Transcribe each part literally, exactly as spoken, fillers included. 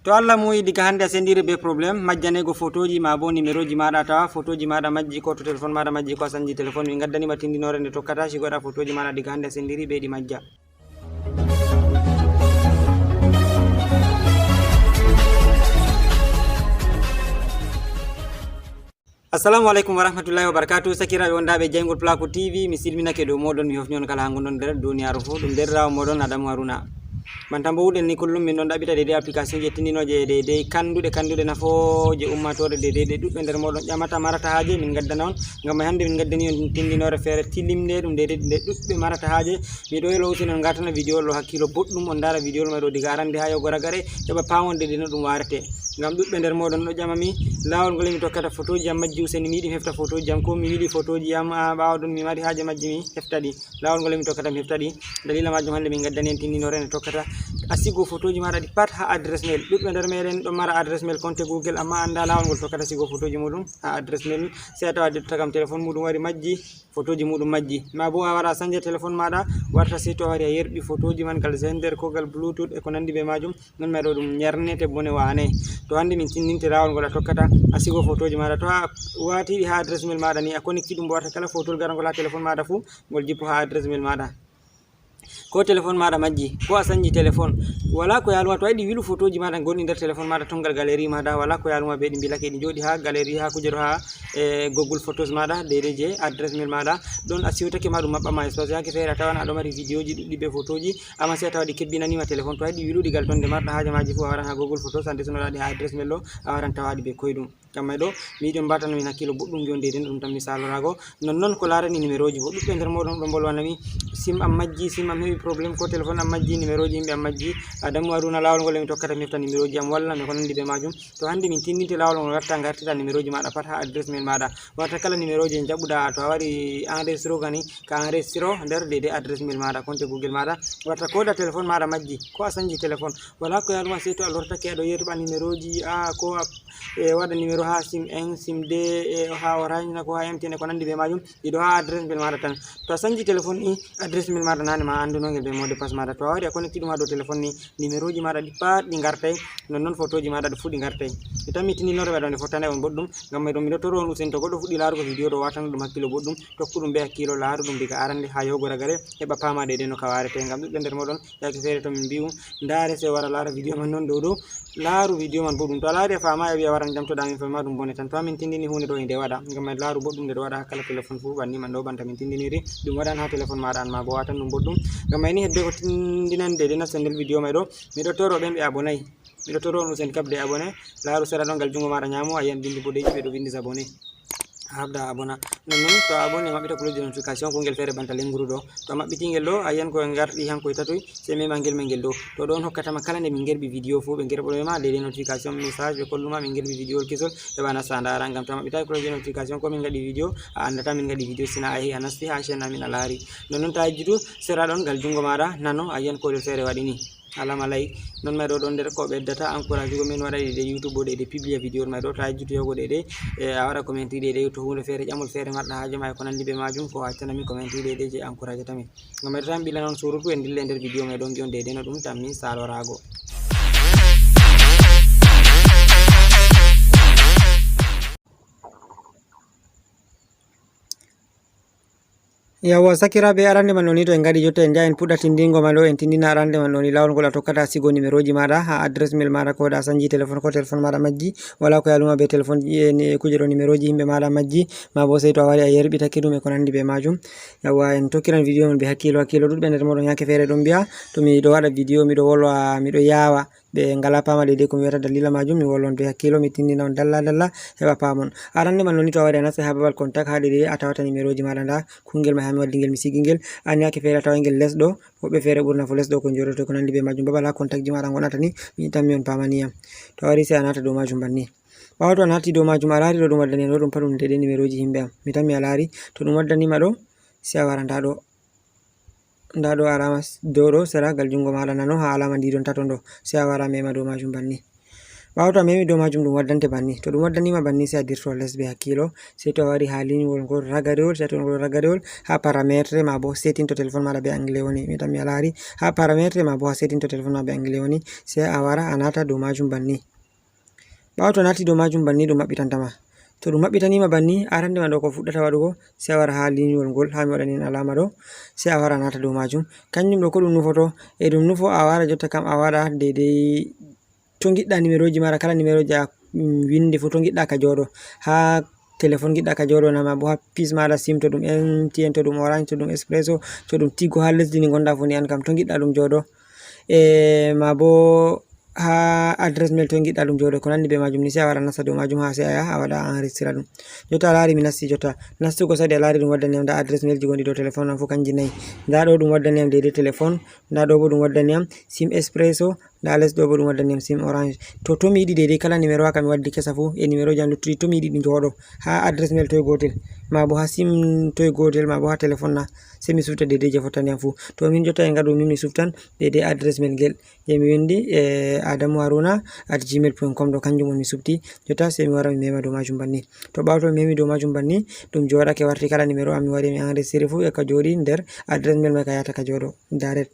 To Allah muuyi, diga hannde a senndiri bee problème majjaneego fotooji maa boo nimerooji maaɗa, a tawa fotooji maaɗa majji, koo to telefoŋ maaɗa majji, koo a sannji telefoŋ, min ngaddanima tinndinoore nde tokkata sigoɗa fotooji maaɗa. Diga hannde a senndiri bee ɗi majja. Assalamu aleykum wa rahmatullahi wa barakatuh. Sakiraaɓe wondaaɓe jayngol Pulaaku T V, mi silminake dow mooɗon, mi hofni on kala haa ngonɗon nder duniyaaru fuu. Ɗum deerɗiraawo mooɗon Adamu Haruna. Banta mbo wuɗen ni, kullum min ɗon ɗaɓɓita deydey application ji e tinndinooje deydey kannduɗe, kannduɗe nafooje ummaatoore deydey ɗe ɗuɗɓe nder mooɗon ƴamata, marata haaje, min ngaddana on. Ngam may hannde min ngaddani on tinndinoore feere tilimnde, ɗum deydey ɗe ɗuɗɓe marata haaje. Mi ɗo elo useni on ngatana video ɗo hakkiilo boɗɗum, on ndaara video may ɗo diga arande haa yahugo ragare, heɓa paamon deydey no ɗum waarete. Ngam ɗuɗɓe nder mooɗon ɗo ƴama mi, laawol ngol mi tokkata fotooji am majji, useni mi yiɗi mi hefta fotooji am, ko mi yiɗi fotooji am, a, ɓaawo ɗon mi mari haaje majji mi hefta ɗi. Laawol ngol mi tokkata mi hefta ɗi. Daliila maajum hannde min ngaddani en tinndinoore nde tokkata a sigo fotooji maaɗa ɗi pat haa adresse mail. Ɗuɗɓe nder meɗen ɗon mara adresse mail compte Google, ammaa anndaa laawol ngol tokkata sigo fotooji muuɗum haa adresse mail. Sey a tawa a detta kam telefoŋ muuɗum wari majji, fotooji muuɗum majji. Maa boo a wara a sanja telefoŋ maaɗa, warta sey to a wari a yerɓi fotooji man gal Xender koo gal Bluetooth e ko nanndi bee maajum. Non may ɗo ɗum nyarnete bone waane. To hannde min tinndinte laawol ngol a tokkata a sigo fotooji maaɗa. To a waati ɗi haa adresse mail maaɗa ni, a connecti ɗum boo, warta kala fotowol garangol haa telefoŋ maaɗa fuu, ngol jippo haa adresse mail maaɗa. Koo telefoŋ maaɗa majji, koo a sanji telefoŋ, walaa ko yaaluma. To a yiɗi wilu fotooji maaɗa ngonɗi nder telefoŋ maaɗa ton gal galerie maaɗa, walaa ko yaaluma bee ɗi, mbilake ɗi njooɗi haa galerie, haa kuuje ɗo, haa, e, Google Photos maaɗa, deydey jey adresse mail maaɗa. Ɗon a siwtake ma ɗum maɓɓa ma espace, yaake feere a tawan a ɗo mari vidéoji ɗuɗɗi bee fotooji, ammaa sey a tawa ɗi kebbinani ma telefoŋ. To a yiɗi wiluɗi gal ton nde marɗa haaje maaji fuu, a waran haa Google Photos, an de sey no ɗa waɗi haa adresse mail ɗo, a waran tawa ɗi bee koyɗum. Ngam may ɗo, mi yiɗi on mbaatano min hakkiilo boɗɗum, ngi'on deydey no ɗum tammi saaloraago. Nonnon ko laarani nimerooji boo, ɗuɗɓe nder mooɗon ɗon mbolwana mi, sim am majji, sim am heɓi problème, koo telefoŋ am majji, nimerooji yimɓe am majji. Adamu Haruna, laawol ngol mi tokkata mi hefta nimerooji am, walla mi ko nanndi bee maajum. To hannde min tinndinte laawol ngol, ngarta ngartita nimerooji maaɗa pat haa adresse mail maaɗa. Warta kala nimerooji en jaɓuɗa, to a wari enregistrooga ni, ka enregistroo nder deydey adresse mail maaɗa, compte Google maaɗa. Warta kooda telefoŋ maaɗa majji, koo a sanji telefoŋ, walaa ko yaaluma sey to a lortake a ɗo yerɓa nimerooji, a, koo a, e, waɗa nimero haa sim un, sim deux, e, haa Orange na, koo haa M T N e ko nanndi bee maajum, ɗi ɗo haa adresse mail maaɗa tan. To a sanji telefoŋ ni, adresse mail maaɗa naane ma a annduno ngel bee mot de passe maaɗa. To a wari a connecti ɗum haa dow telefoŋ ni, nimerooji maaɗa ɗi pat ɗi ngartay, nonnon fotooji maaɗa ɗi fuu ɗi ngartay. Mi tammi tinndinoore may ɗo nde fottane on boɗɗum, ngam may ɗo mi ɗo toro on useni to goɗɗo fuɗɗi laarugo video ɗo, waatano ɗum hakkiilo boɗɗum, tokku ɗum bee hakkiilo, laaru ɗum diga arande haa yahugo ragare, heɓa paama deydey no ka waarete. Ngam ɗuɗɓe nder mooɗon, yaake feere to min mbi'u, ndaare sey wara laara video man non dow ɗo, laaru video man boɗɗum. To a laari a faamaay a wi'a waran jamtoɗa min, fami ma ɗum bone tan. To a min tinndini huunde ɗo e nde waɗa, ngam may laaru boɗɗum nde ɗo waɗa haa kala telefoŋ fuu, banni man ɗo banta min tinndiniri, ɗum waɗan haa telefoŋ maaɗa an ma boo, waatan ɗum boɗɗum. Ngam may ni hedde ko tinndinande deydey nasta nder video may ɗo, mi ɗo toro ɓe ɓe abonaay. Mi ɗo toro on useni kaɓde abonné, laaru sera ɗon gal junngo maaɗa nyaamo, a yi'an binndi boɗeeji ɓe ɗo binndi s'abonner. A haɓda a abona. Nonnon to a abonné, maɓɓita cloche de notification, kungel feere banta lennguru ɗo. To a maɓɓiti ngel ɗo, a yi'an ko en ngarti hanko e tatoy, sey mema ngel ma ngel ɗo. To ɗon hokkata ma kala nde min ngerɓi video fuu, ɓe ngerɓoto ma deydey notification message, ɓe kollu ma min ngerɓi video kesol, heɓa nasta a ndaara. Ngam to a maɓɓitaay cloche de notification ko min ngaɗi video, a anndata min ngaɗi video, sina a yehi a nasti haa chaîne amin a laari. Nonnon ta yejjitu sera ɗon gal junngo maaɗa nano, a yi'an koyɗol feere waɗi ni. Alama like. Non may ɗo ɗon nder ko ɓeddata encourage go min waɗa deydey YouTube, deydey publier video may ɗo, ta yejjitu yahugo deydey, e, a waɗa commentaire deydey to huunde feere, ƴamol feere marɗa haaje ma e ko nanndi bee maajum, ko a accana min commentaire deydey jey encourage ta min. Ngam may ɗo tan ɓilan on surutu, en ndilla nder video may ɗo, ngi'on deydey no ɗum tammi saaloraago. Yawwa, sakiraaɓe, arande man ɗoni to en ngari jotta, en njaha en puɗɗa tinndingo man ɗo, en tinndina arande man ɗoni laawol ngol a tokkata sigo nimerooji maaɗa haa adresse mail maaɗa, ko da a sanji telefoŋ, ko telefoŋ maaɗa majji, walaa ko yaaluma bee telefoŋ, e, ni, kuuje ɗo nimerooji yimɓe maaɗa majji, maa boo sey to a wari a yerɓitake ɗum e ko nanndi bee maajum. Yawwa, en tokkiran video man bee hakkiilo, hakkiilo. Ɗuɗɓe nder mooɗon yaake feere ɗon mbi'a to mi ɗo waɗa video, mi ɗo wolwa, mi ɗo yaawa. Ɓe ngalaa paama deydey ko mi wi'ata, daliila maajum mi wolwan bee hakkiilo, mi tinndina on dalla dalla, heɓa paamon. Arande man ɗoni to a wari a nasta haa babal contact haa deydey a tawata nimerooji maaɗa, ndaa kungel may haa mi waddi ngel mi sigi ngel. An yaake feere a taway ngel les ɗo, woɓɓe feere ɓurna fuu les ɗo ko njooɗoto ko nanndi bee maajum. Babal haa contact ji maaɗa ngonata ni, mi yiɗan mi on paamani yam. To a wari sey a naata dow maajum banni. Ɓaawo to a naati dow maajum a laari ɗo ɗum waddani yam ɗo, ɗum pat ɗum deydey nimerooji yimɓe am. Mi tammi a laari, to ɗum waddani ma ɗo, sey a wara ndaa ɗo. Ndaa ɗo alaama s-, dow ɗo sera gal junngo maaɗa nano, haa alaama ndi ɗon tato ɗo, sey a wara a mema dow maajum banni. Ɓaawo to a memi dow majum, ɗum waddante banni. To ɗum waddanima banni, sey a dirto les be hakkiilo. Sey to a wari ha linyuwol ngol ragarewol, sey a tawon ngol ragarewol ha parametre ma bo setting to téléphone maɗa be anglais woni. Mi tammi a laari ha parametre ma bo ha setting to téléphone ma be anglais woni. Sey a wara a nata dow majum banni. Ɓaawo to a nati dow majum banni, ɗum maɓɓitanta ma. To ɗum maɓɓitanima banni, arande ma ɗo ko fuɗɗata waɗugo, sey a wara ha linyuwol ngol ha mi waɗani en alama ɗo. Sey a wara a nata dow majum. Kanjum ɗo ko ɗum nufoto? E ɗum nufo a wara jotta kam a waɗa deydey to ngiɗɗa numéroji maɗa, kala numéroji a, mm, windi fu to ngiɗɗa ka jooɗo. Ha téléphone ngiɗɗa ka jooɗo na, ma bo ha puce maɗa sim, to ɗum M T N, to ɗum Orange, to ɗum Expresso, to ɗum Tigo, ha lesdi ndi ngonɗa fu ni an kam to ngiɗɗa ɗum jooɗo. E ma bo ha adresse mail to ngiɗɗa ɗum jooɗo, ko nandi be majum ni, sey a wara nasta dow majum ha sey a yaha a waɗa a enregistra ɗum. Jotta a laari mi nasti jotta. Nastugo sadi a laari ɗum waddani am nda adresse mail ji gonɗi dow téléphone am fu kanji nayi. Nda ɗo ɗum waddani am deydey téléphone, nda ɗo bo ɗum waddani am sim Expresso, nda les ɗo bo ɗum waddani am sim Orange. To, to mi yiɗi deydey kala numéro ha ka mi waddi kesa fu e numéroji am luttuɗi, to mi yiɗi ɗi jooɗo ha adresse mail toy gotel, ma bo ha sim toy gotel, ma bo ha téléphone na, sey mi sufta deydey je fottani am fu. To min jotta e ngaɗu min mi suftan deydey adresse mail ngel je mi windi e adamu haruna at gmail point com ɗo, kanjum on mi sufti. Jotta sey mi wara mi mema dow majum banni. To ɓaawo to mi memi dow majum banni, ɗum jooɗake warti kala numéro am mi waɗi mi enregistré fu e ka jooɗi nder adresse mail mai ka yahata ka jooɗo direct.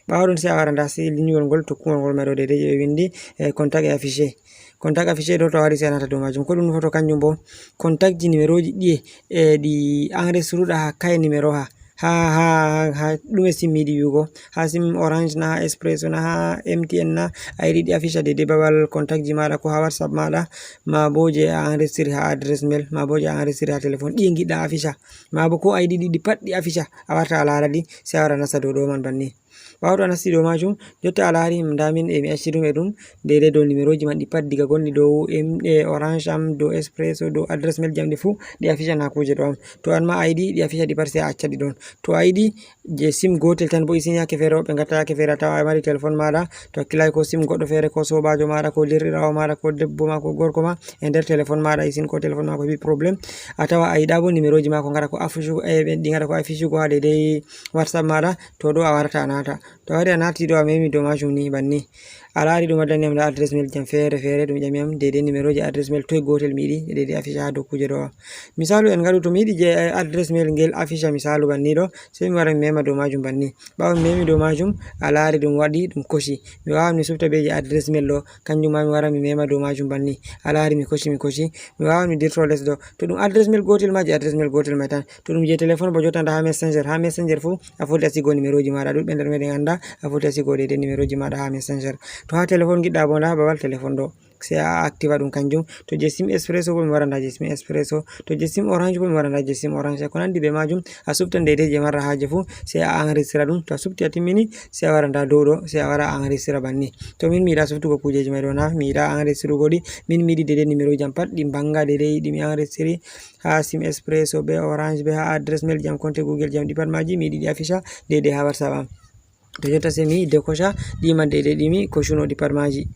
Ɓaawo ɗum sey a wara nda sey linyuwol ngol tokkungol ngol mai ɗo deydey je ɓe windi e contact e affiché. Contact affiché ɗo to a wari sey a nata dow majum. Ko ɗum nufoto kanjum bo contact ji numéroji ɗiye e ɗi enregistruɗa ha kaye numéro ha ha, ha, ha ɗume sim mi yiɗi wi'ugo, ha sim Orange na, ha Expresso na, ha M T N na, a yiɗi ɗi afficha deydey babal contact ji maɗa ko ha WhatsApp maɗa, ma bo je a enregistré ha adresse mail, ma bo je a enregistré ha téléphone, ɗi ngiɗɗa afficha, ma bo ko a yiɗi ɗi, ɗi pat ɗi afficha, a warta a laara ɗi, sey a wara nasta dow ɗo man banni. Ɓaawo to a nasti dow majum, jotta a laari nda min e mi acci ɗum e ɗum, deydey dow numéroji man ɗi pat diga gonɗi dow M-, e Orange am, dow Expresso, dow adresse mail ji am ɗi fu, ɗi afficha na kuje ɗo am. To an ma a yiɗi ɗi afficha ɗi pat sey a acca ɗi ɗon. To a yiɗi je sim gotel tan bo isin yake feere woɓɓe ngatta yake feere a tawa a mari téléphone maɗa, to a hakkilay ko sim goɗɗo feere ko sobajo maɗa ko derɗirawo maɗa ko debbo ma ko gorko ma e nder téléphone maɗa isin ko téléphone ma ko heɓi problème. A tawa a yiɗa bo numéroji ma ko ngara ko affichugo, e ɓen ɗi ngara ko affichugo ha deydey WhatsApp maɗa, to ɗo a warata a nata. To a wari a nati ɗo a memi dow majum ni banni. A laari ɗum waddani am nda adresse mail jam feere feere, ɗum ƴami am deydey numéroji adresse mail toy gotel mi yiɗi, deydey afficha ha dow kuje ɗo. Misalu en ngaɗu to mi yiɗi je adresse mail ngel afficha misalu banni ɗo, sey mi wara mi mema dow majum banni. Ɓaawo mi memi dow majum, a laari ɗum waɗi ɗum koshi. Mi wawan mi sufta be je adresse mail ɗo, kanjum ma mi wara mi mema dow majum banni. A laari mi koshi, mi koshi. Mi wawan mi dirto les ɗo. To ɗum adresse mail gotel ma je adresse mail gotel mai tan. To ɗum je téléphone bo jotta nda ha Messenger. Ha Messenger fu a foti a sigo numéroji maɗa, ɗuɗɓe nder meɗen anda a foti a sigo deydey numéroji maɗa ha Messenger. To ha téléphone ngiɗɗa bo nda babal téléphone ɗo. Sey a activa ɗum kanjum. To je sim Expresso bo mi wara nda je sim Expresso. To je sim Orange bo mi wara nda je sim Orange. E ko nandi be majum, a suftan deydey je marɗa haaje fu, sey a enregistra ɗum. To a sufti a timmini, sey a wara nda dow ɗo, sey a wara a enregistra banni. To min mi yiɗa suftugo kujeji mai ɗo na, mi yiɗa enregistrugo ɗi, min mi yiɗi deydey numéroji am pat ɗi mbanga deydey ɗi mi enregistri ha sim Expresso be Orange be ha adresse mail jam, compte Google jam, ɗi pat maji mi yiɗi ɗi afficha deydey ha WhatsApp am. To jotta sey mi décocha ɗi man deydey ɗi mi kochuno ɗi pat maji.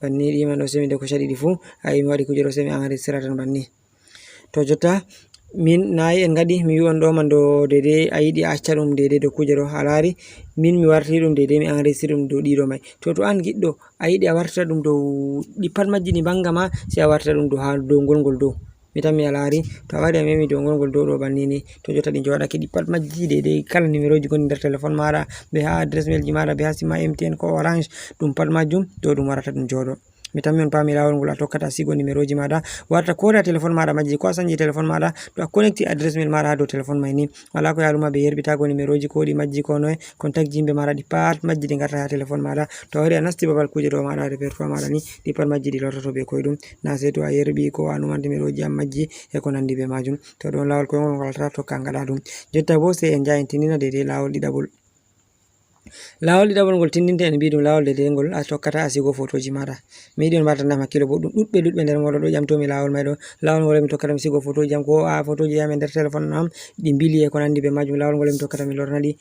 Banni ɗi man ɗo sey mi décocha ɗiɗi fu, ayi mi waɗi kuje ɗo sey mi enregistra tan banni. To jotta min nayi en ngaɗi mi wi'on ɗo man ɗo deydey a yiɗi a acca ɗum deydey dow kuje ɗo a laari min mi wartiri ɗum deydey mi enregistri ɗum dow ɗiɗo mai. To, to an giɗɗo a yiɗi a wartira ɗum dow ɗi pat majji ɗi mbanga ma sey a wartira ɗum dow ha dow ngol ngol dow. Mi tammi a laari, to a wari a memi dow ngol ngol dow ɗo banni ni, to jotta ɗi jooɗake ɗi pat majji deydey kala numéroji gonɗi nder téléphone maɗa, be ha adresse mail ji maɗa, be ha sim ma M T N ko Orange, ɗum pat majjum dow ɗum warata ɗum jooɗo. Mi tammi on paami laawol ngol a tokkata sigo numéroji maɗa warta ko da téléphone maɗa majji ko a sanji téléphone maɗa, to a connecti adresse mail maɗa ha dow téléphone mai ni, wala ko yaaluma be yerbitago numéroji ko ɗi majji ko noye, contact ji yimɓe maɗa ɗi pat majji ɗi ngarta ha téléphone maɗa. To a wari a nasti babal kuje ɗo maɗa répertoire maɗa ni, ɗi pat majji ɗi lortoto be koyɗum. Na sey to a yerbi ko a numante numéroji am majji e ko nandi be majum. To ɗon laawol koyngol ngol a tokka ngaɗa ɗum. Jotta bo sey en njaha en tindina deydey laawol ɗiɗaɓol. Laawol ɗiɗaɓol ngol tindinte en mbi ɗum laawol deydey ngol a tokkata a sigo fotoji maɗa. Mi yiɗi on mbaɗa tan hakkiilo bo ɗum ɗuɗɓe ɗuɗɓe nder ngol ɗo ƴamtomi laawol mai ɗo. Laawol ngol mi tokkata mi sigo fotoji am ko a fotoji am e nder téléphone am ɗi mbili e ko nandi be majum. Laawol ngol mi tokkata mi lorna ɗi.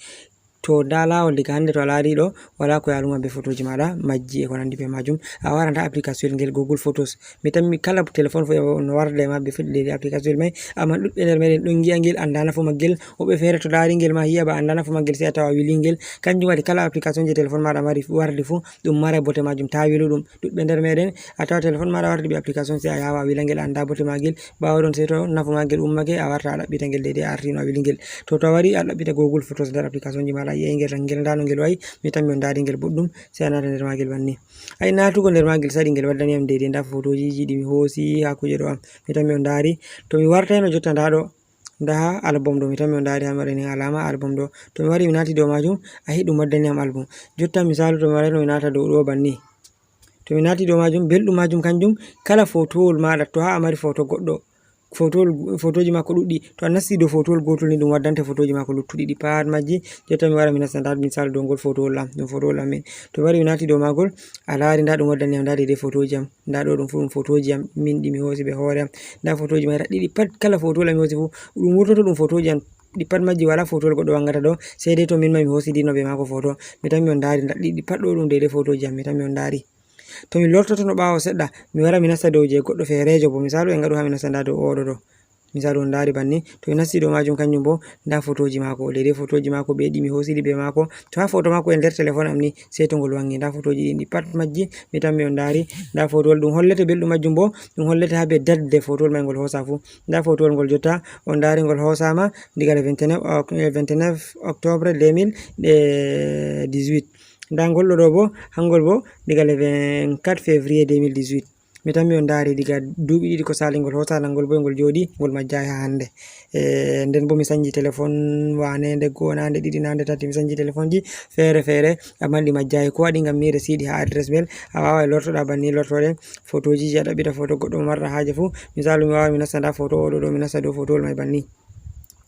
To nda lawol diga hande to a laari ɗo, wala ko yaluma be photoji maɗa majji e ko nandi be majum. A wara nda application ngel Google Photos. Mi tammi kala téléphone fof no warda e maɓɓe fedde de application may, amma ɗuɗɓe nder meɗen ɗon ngi'a ngel, anda nafu maggel. Woɓɓe feere to laari ngel ma yi'a ba anda nafu maggel, sai a tawa a wili ngel. Kanjum waɗi kala application je téléphone maɗa mari wardi fu ɗum mara bote majum, ta wilu ɗum. Ɗuɗɓe nder meɗen a tawa téléphone maɗa wardi be application, sai a yawa a wila ngel, anda bote magel. Ɓawo ɗon sai to nafu magel ummake, a warta a ɗaɓɓita ngel daidai artino a wili ngel. To to a wari a ɗaɓɓita Google Photos nder application ji maɗa, a yi'ay ngel tan ngel nda no ngel wa'i. Mi tammi on ndari ngel boɗɗum, sai a nata nder magel banni. Ai natugo nder magel saɗi, ngel waddani am daidai nda fotooji ɗi mi hoosi ha kuje ɗo am. Mi tammi on ndari. To mi wartayno jotta nda ɗo, nda ha album ɗo, mi tammi on ndari ha mi waɗani alama album ɗo. To mi wari mi nati dow majum, a yi'i ɗum waddani am album. Jotta misalu to mi warayno mi nata dow ɗo banni. To mi nati dow majum, belɗum majum kanjum kala fotowol maɗa to ha a mari foto goɗɗo, fotowol, fotoji ma ko ɗuɗɗi, to a nasti dow fotowol gotol ni ɗum waddante fotoji ma ko luttuɗi ɗi pat majji. Jotta mi wara mi nasta nda misalu dow ngol fotowol am, ɗum fotowol am min. To mi wari mi nati dow magol, a lari nda ɗum waddani am nda daidai fotoji am, nda ɗo ɗum fu ɗum fotoji am min ɗi mi hoosi be hoore am. Nda fotoji mai raɗɗiɗi pat, kala fotowol am mi hoosi fu ɗum wurtoto ɗum fotoji am. Ɗi pat majji wala fotowol goɗɗo wangata ɗo, sai dai to min ma mi hoosi dino be mako foto. Mi tammi on ndari nda ɗiɗi pat ɗo ɗum daidai fotoji am, mi tammi on ndari. To mi lortotono ɓawo seɗɗa, mi wara mi nasta dow je goɗɗo ferejo bo, misalu en ngaɗu ha mi nasta nda dow oɗo ɗo. Misalu on ndari banni, to mi nasti dow majum kanjum bo, nda fotoji mako, daidai fotoji mako be ɗi mi hoosi ɗi be mako. To ha foto mako e nder téléphone am ni, sai to ngol wangi, nda fotoji ɗin ɗi pat majji, mi tammi on ndari, nda fotowol ɗum hollete belɗum majjum bo, ɗum hollete ha be date de fotowol mai ngol hoosa fu. Nda fotowol ngol jotta, on ndari ngol hoosama diga le vingt-neuf oc-, eh, vingt-neuf octobre deux mille dix-huit. Nda ngol ɗo ɗo bo, hangol bo diga le vingt-quatre février deux mille dix-huit. Mi tammi on ndari diga duuɓi ɗiɗi ko sali ngol hoosala ngol bo ngol jooɗi, ngol majjai ha hande. E, nden bo mi sanji téléphone wane nde goo, nande ɗiɗi, nande tati, mi sanji téléphone ji feere feere, amma ɗi majjai. Ko waɗi? Ngam mi resiɗi ha adresse mail. A wawai lortoɗa banni lortoɗen fotoji ji, a ɗaɓɓita foto goɗɗo mo marɗa haaje fu. Misalu mi wawa mi nasta nda foto oɗo ɗo, mi nasta dow fotowol mai banni.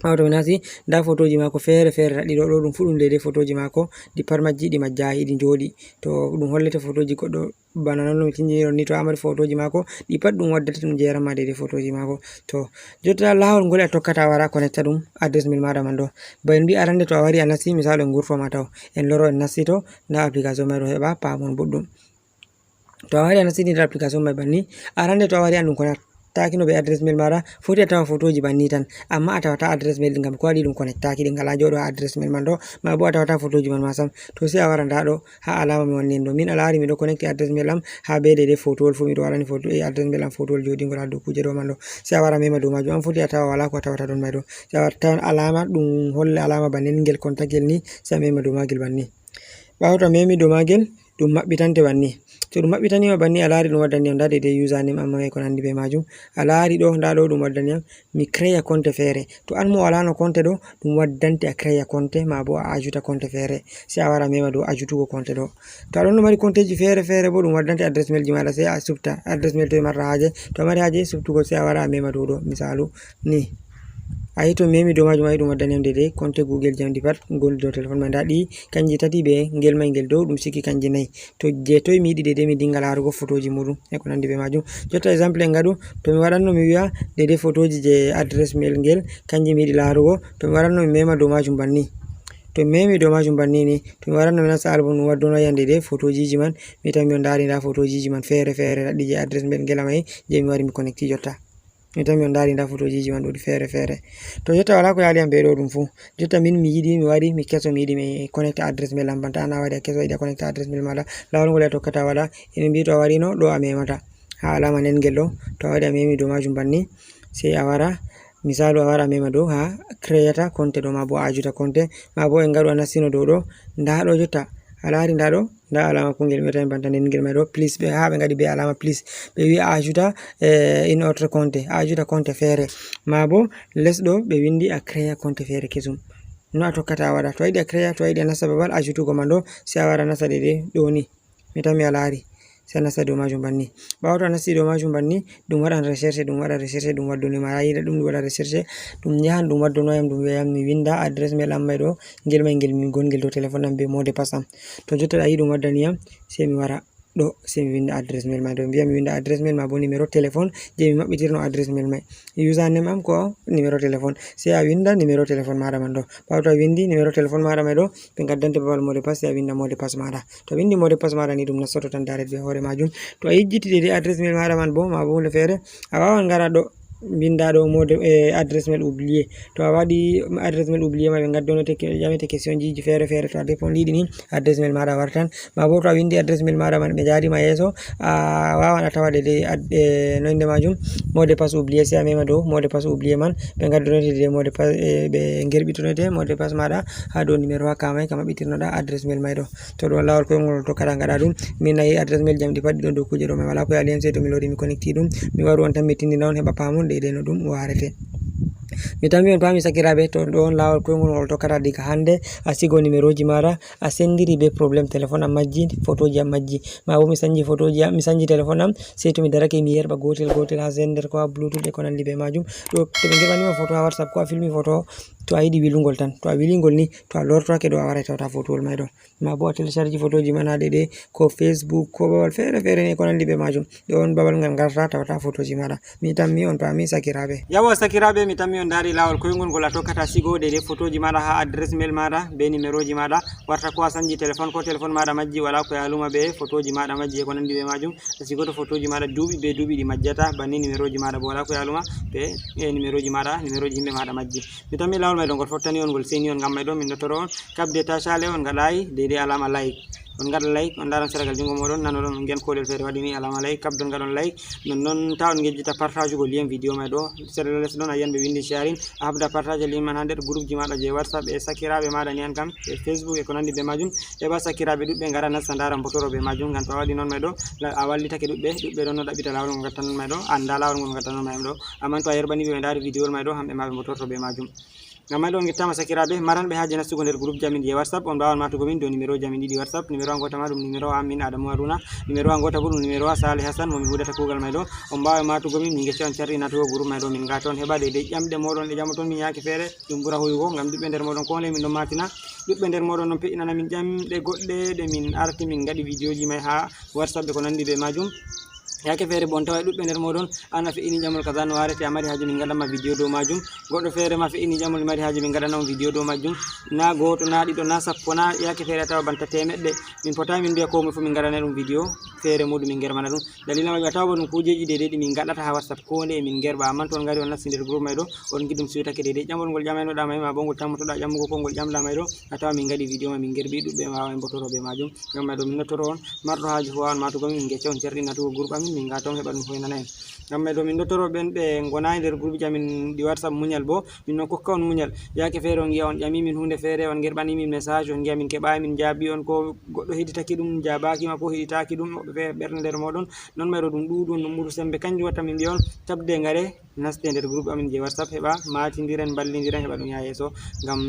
Ɓawo to mi nasti, nda fotoji mako feere feere raɗɗi ɗo, ɗo ɗum fu ɗum daidai fotoji mako, ɗi pat majji ɗi majjai, ɗi jooɗi. To ɗum hollete fotoji goɗɗo bana non no mi tinjiniri on ni, to a mari fotoji mako, ɗi pat ɗum waddata ɗum jeranma daidai fotoji mako. To jotta lawol ngol a tokkata a wara connecta ɗum adresse mail maɗa man ɗo. Ba en mbi arande to a wari a nasti, misalu en gurtoma taw, en loro en nasti to, nda application mai ɗo heɓa pamon boɗɗum. To a wari a nastini nder application mai banni, arande to a wari an ɗum ko nattaaki no be adresse mail maɗa, foti a tawa fotoji banni tan, amma a tawata adresse mail ɗin ngam ko waɗi ɗum connectaaki, ɗi ngala jooɗo ha adresse mail man ɗo, ma bo a tawata fotoji man ma sam. To sai a wara nda ɗo ha alama mi wanni en ɗo, min a lari miɗo connecti adresse mail am ha be daidai fotowol fu, miɗo waɗani foto e adresse mail am fotowol jooɗingol ha dow kuje ɗo man ɗo. Sai a wara mema dow majum, an foti a tawa wala ko a tawata ɗon mai ɗo. Sai a wara tawan alama ɗum holle alama bannin ngel contactel ni, sai a mema dow magel banni. Ɓawo to a memi dow magel, ɗum maɓɓitante banni. To ɗum maɓɓitanima banni, a lari ɗum waddani am nda daidai username amma e ko nandi be majum. A lari ɗo, nda ɗo ɗum waddani am, mi créa compte feere. To an mo walano compte ɗo, ɗum waddante a créa compte ma bo a ajouta compte feere. Sai a wara mema dow ajoutugo compte ɗo. To aɗon no mari compteji feere feere bo, ɗum waddante adresse mail ji maɗa, sai a subta adresse mail to e marɗa haaje. To a mari haaje subtugo, sai a wara a mema dow ɗo, misalu ni. A yi to memi dow majum, a yi ɗum waddani am daidai compte Google ji am ɗi pat ngoni dow téléphone mai. Nda ɗi kanji tati be ngel mai ngel dow, ɗum sikki kanji nayi. To je toy mi yiɗi daidai mi dinga larugo fotoji muɗum e ko nandi be majum. Jotta exemple en ngaɗu, to mi waɗanno mi wi'a daidai fotoji je adresse mail ngel, kanji mi yiɗi larugo, to mi waɗanno mi mema dow majum banni. To mi memi dow majum banni ni, to mi waɗanno mi nasta album ɗum waddono yam daidai fotojiji man, mi tawi mi on ndari nda fotojiji man feere feere raɗɗi je adresse mail ngel mai je mi wari mi connecti jotta. Mi tawi mi on ndari nda fotojiji man ɗuɗi feere feere. To jotta wala ko yali am be ɗo ɗum fu. Jotta min mi yiɗi mi wari mi keso mi yiɗi mi connecta adresse mail am banta an a wari a keso a yiɗi a connecta adresse mail maɗa. Lawol ngol a tokkata waɗa. Ene mbi to a warino ɗo a memata. Ha alama nen ngel ɗo. To a waɗi a memi dow majum banni. Sai a wara. Misalu a wara a mema dow ha creata compte ɗo ma bo a ajuta compte. Ma bo en ngaɗu a nastino dow ɗo. Nda ɗo jotta. A lari nda ɗo. Nda alama kungel mi wiyata banta nden ngel mai ɗo, plus ɓe ha ɓe ngaɗi be alama plus. Ɓe wi'i a ajuta, eh, in autre compte, a ajuta compte feere. Ma bo les ɗo ɓe windi a créa compte feere kesum. No a tokkata a waɗa. To a yiɗi a créa, to a yiɗi a nasta babal ajutugo man ɗo, sai a wara nasta daidai ɗo ni. Mi tammi a lari. Sai a nasta dow majum banni. Ɓawo to a nasti dow majum banni, ɗum waɗan recherche, ɗum waɗa recherche, ɗum waddunima. A yiɗa ɗum, ɗum waɗa recherche, ɗum yahan ɗum waddono yam, ɗum wi'a yam mi winda adresse mail am mai ɗo, ngel mai ngel mi gongel dow téléphone am be mot de passe am. To jotta a yi ɗum waddani yam, sai mi wara. ɗo, sey mi winnda adresse mail may ɗo. Mi wiya mi winnda adresse mail ma bo numéro téléphone je mi maɓɓitirno adresse mail may. Username am ko numéro téléphone. Sey a winnda numéro téléphone maɗa man ɗo. Ɓawo to a winndi numéro téléphone maɗa may ɗo, ɓe ngaddante babal mot de passe, sey a winnda mot de passe maɗa. To a winndi mot de passe maɗa ni, ɗum nastoto tan direct be hoore majum. To a yejjiti deydey adresse mail maɗa man bo, ma bo huunde feere, a wawan ngara ɗo, winnda ɗo mot de, eh, adresse mail oublié. To a waɗi adresse mail oublié ma, ɓe ngaddonote ke-, ƴamete question jiji feere feere. To a répondii ɗi ni, adresse mail maɗa wartan. Ma bo to a winndi adresse mail maɗa man, ɓe njaarima yeeso, a wawan a tawa deydey ad-, eh, no innde majum, mot de passe oublié. Sey a mema dow mot de passe oublié man, ɓe ngaddonote deydey mot de passe, eh, ɓe ngerɓitonote mot de passe maɗa ha dow numéro wa ka may ka maɓɓitirnoɗa adresse mail may ɗo. To ɗon laawol koyngol tokkata ngaɗa ɗum. Min nayi adresse mail jamɗi pat ɗi ɗon dow kuuje ɗo may, wala ko yaali hen, sey to mi loodi mi connecti ɗum. Mi waru on tan mi tindina on heɓa paamon deydey no ɗum waarete. Mi tammi on paami sakiraaɓe, to ɗon laawol koyngol ngol tokkata diga hannde, a sigo numéroji maɗa, a senndiri be problème téléphone am majji, photoji am majji. Ma bo mi sanji photoji am, mi sanji téléphone am, sey to mi darake mi yerɓa gotel gotel ha sender ko ha Bluetooth e ko nanndi be majum. Ɗo to ɓe ngerɓanima photo ha WhatsApp ko a filmi photo, to a yiɗi wilugol tan, to a wilingol ni, to a lortoake ɗo a waray tawata photowol may ɗo. Ma bo a télécharge photoji man ha deydey ko Facebook ko babal feere feere ni ko nanndi be majum. Ɗo on babal ngal ngarata tawata photoji maɗa. Mi tammi on paami sakiraaɓe. Yawa sakiraaɓe, mi tammi on ndaari laawol koyngol ngol a tokkata sigo deydey photoji maɗa ha adresse mail maɗa be numéroji maɗa. Warta ko a sanji téléphone, ko téléphone maɗa majji, wala ko yaaluma be photoji maɗa majji e ko nanndi be majum. A sigoto photoji maɗa duuɓi be duuɓi ɗi majjata, banni numéroji maɗa bo wala ko yaaluma be, e numéroji maɗa, numéroji yimɓe maɗa majji. Mi tammi laawol may ɗo ngol fottani on, ngol seyni on, ngam may ɗo min ɗo toro on kaɓde tacale, on ngaɗayi deydey alama like. On ngaɗa like, on ndaaran seragal junngo moɗon, nanoɗon on ngiyan koolel feere waɗi ni alama like, kaɓdon ngaɗon like. Nonnon ta on ngejjita partageugol lien vidéo may ɗo. Sera les ɗon a yiyan ɓe winndi sharing, a haɓda partage lien man ha nder groupe ji maɗa je WhatsApp e sakiraaɓe maɗa ni an kam e Facebook e ko nanndi be majum. Heɓa sakiraaɓe ɗuɗɓe ngara nasta ndaara mbotoro be majum. Ngam to a waɗi non may ɗo, la-, a wallitake ɗuɗɓe, ɗuɗɓe ɗon no ɗaɓɓita laawol ngol ngattan non may ɗo, annda laawol ngol ngattan non may ɗo. Amman to a yerɓani ɓe ɓe ndaari vidéo may ɗo, hamɓe ma ɓe mbotorto be majum. Ngam may ɗo on ngettaama sakiraaɓe, maranɓe haaje nastugo nder groupe ji amin je WhatsApp, on mbaawan maatugo min dow numéro ji amin ɗiɗi WhatsApp. Numéro wa ngoota ma ɗum numéro wa am min Adamu Haruna, numéro wa ngoota bo ɗum numéro wa Saleh Hassan mo mi huuɗata kuugal may ɗo. On mbaaway maatugo min, min ngecca on carri natugo groupe may ɗo, min ngaata on heɓa deydey ƴamɗe mooɗon ɗe ƴamoton min yaake feere, ɗum ɓura hoyugo, ngam ɗuɗɓe nder mooɗon ko ndey min ɗon maatina, ɗuɗɓe nder mooɗon ɗon pe'inana min ƴamɗe goɗɗe ɗe min arti min ngaɗi vidéo ji may ha WhatsApp e ko nanndi be majum. Yaake feere bo on taway ɗuɗɓe nder mooɗon, an a fe'ini ƴamol kaza no waarete, a mari haaje min ngaɗan ma vidéo dow majum. Goɗɗo feere ma fe'ini ƴamol, mari haaje min ngaɗana on vidéo dow majum. Na gooto, na ɗiɗo, na sappo, na yaake feere a tawa banta teemeɗɗe. Min potaay min mbi'a ko moy fof min ngaɗana ɗum vidéo feere muuɗum min ngerɓana ɗum. Dalila majum a tawa ba ɗum kuujeeji deydey ɗi min ngaɗata ha WhatsApp ko ndeye min ngerɓa. Amman to on ngari on nasti nder groupe may ɗo, on ngiɗi ɗum siwtake deydey ƴamol ngol ƴamaynoɗa may, ma bo ngol tammotoɗa ƴamugo ko ngol ƴamɗa may ɗo, a tawa min ngaɗi vidéo ma min ngerɓi ɗuɗɓe, ma en mbotoro be majum. Ngam may ɗo min notoro on, marɗo haaje fo wawan maatugo min, min ngecca on carɗi natugo groupe amin, min ngaata on heɓa ɗum hoynana en. Ngam may ɗo min notoro ɓen ɓe ngonayi nder groupe ji amin ɗi WhatsApp muñal bo, min ɗon kokka on muñal. Yaake feere on ngi'a on ƴami min huunde feere, on ngerɓani min message, on ngi'a min keɓayi, min jaabi on, ko goɗɗo heɗitaki ɗum, jaabaaki ma ko heɗitaaki ɗum, woɓɓe feere ɓernde nder mooɗon. Non may ɗo ɗum ɗuuɗu on, ɗum ɓuru sembe, kanjum watta min mbi'a on, tabde ngare, naste nder groupe amin je WhatsApp, heɓa maatindiren, mballindiren, heɓa ɗum yaha yeeso. Ngam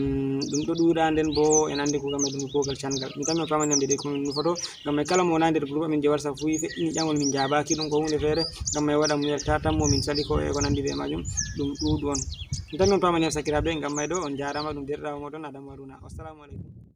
ɗum ɗo ɗuuɗa, nden bo en andi kuugal may ɗum kuugal cangal. Mi tammi on paamani am deydey ko min nufoto. Ngam may kala mo wona nder groupe amin je WhatsApp fu yi feƴƴini ƴamol min jaabaaki ɗum ko huunde feere. Ngam may waɗa muñal, ta tammo min sali ko e ko nandi be majum. Ɗum ɗuuɗu on. Mi tammi on paamani am sakiraaɓe, ngam may ɗo on jaaraama, ɗum deerɗaawo mooɗon Adamu Haruna. Wassalamu aleykum.